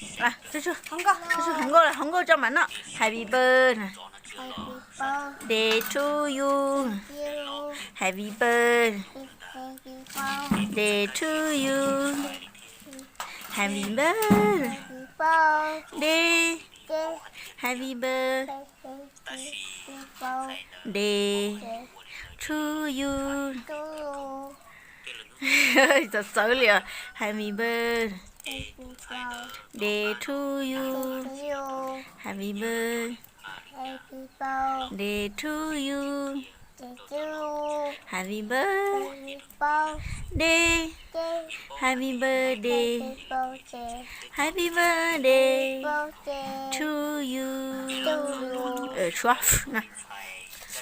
Hauv nkauj, hauv nkauj tso mam noj. Happy birthday to you. Happy birthday to you. Happy birthday. Happy birthday to you. Txawv txawv li os. Happy birthday to you. Happy birthday to you. Happy birthday. Happy birthday. Happy birthday to you. Tshuab,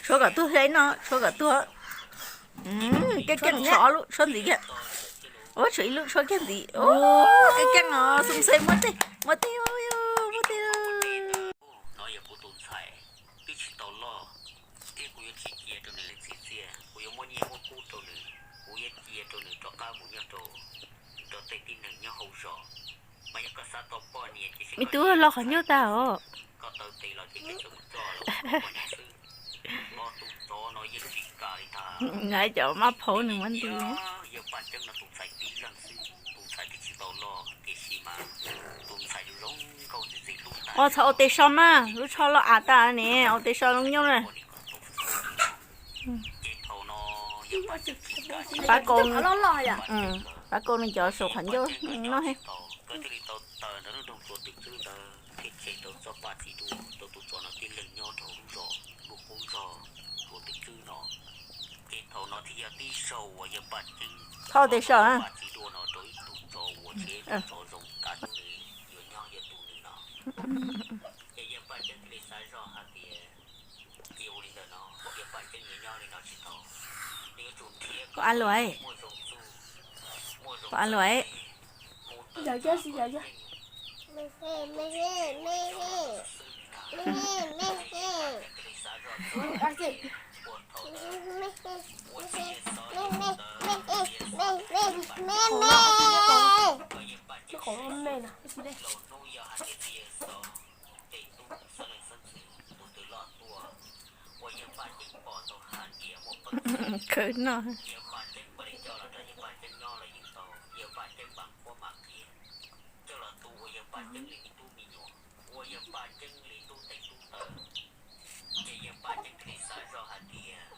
tshuab kom tuag thiab no, tshuab kom tuag. Keej keej tshuab ob lub tshuab ntxiv kiag. Ua tshuab ib lub tshuab kiag ntxiv. Keej keej os, xum xes muab tej, muab tej, muab tej. No yog kuv tus ntxhais twb tsis tau loj, thiab kuv yuav tsis cia rau nws li txiv txiaj, kuv yuav muab nyiaj muab kub rau nws, kuv yuav cia rau nws rov qab mus nyob rau, rau tej tib neeg nyob hauv zos. Mas yog koj xav tau poj niam ces me tub los qhov ncauj tag os. Koj taw tes los ces koj txawm mus coj los ua neej xwb. Los tus tsov no yeej tsis kam li ntag. Cov mab phaub nws muab nti. Yawg Paj Ceeb no tus ntxhais tib leeg xwb, tus ntxhais twb tsis tau loj tiam sis mas tus ntxhais zoo nkauj ntxim ntxim hlub tas. Ua txhob ua tes so mas, lub tsho loj av tas ne, ua tes so zoo nyob na. Pab kau, pab kau nws cov saum qhov ncauj no he. Koj thiaj li tau taw ntawm lub nroog Tsuas Twm Tswb ntawd thiab tseg tau txoj paj txiv duaj rau tus tsov no tib leeg nyob rau lub zos, lub qub zos Tsuas Twm Tswb no. Ces thaum no thiaj yog tib zaug uas yawg Paj Ceeb tau txoj paj txiv duaj no rau ib tug tsov uas tsis yog ib tug tsov zoo kav hnub nws yuav nyob yog tus nws no. Ces yawg Paj Ceeb thiaj li xav zoj hais tias, cia ua li ntawm no, yawg Paj Ceeb yuav nyob li no tsis tau, nws yuav tsum nrhiav kom muaj zoo txuj, muaj zoo txawj, mus tawm ntawm Khwv no. Yawg Paj Ceeb pab li coj los rau yawg Paj Ceeb nyob los yeej tau, yawg Paj Ceeb mam qhuab mam qhia, coj los tu ua yawg Paj Ceeb li me tub me nyuam, ua yawg Paj Ceeb li tub tes tub taw. Ces yawg Paj Ceeb thiaj li xav zoj hais tias,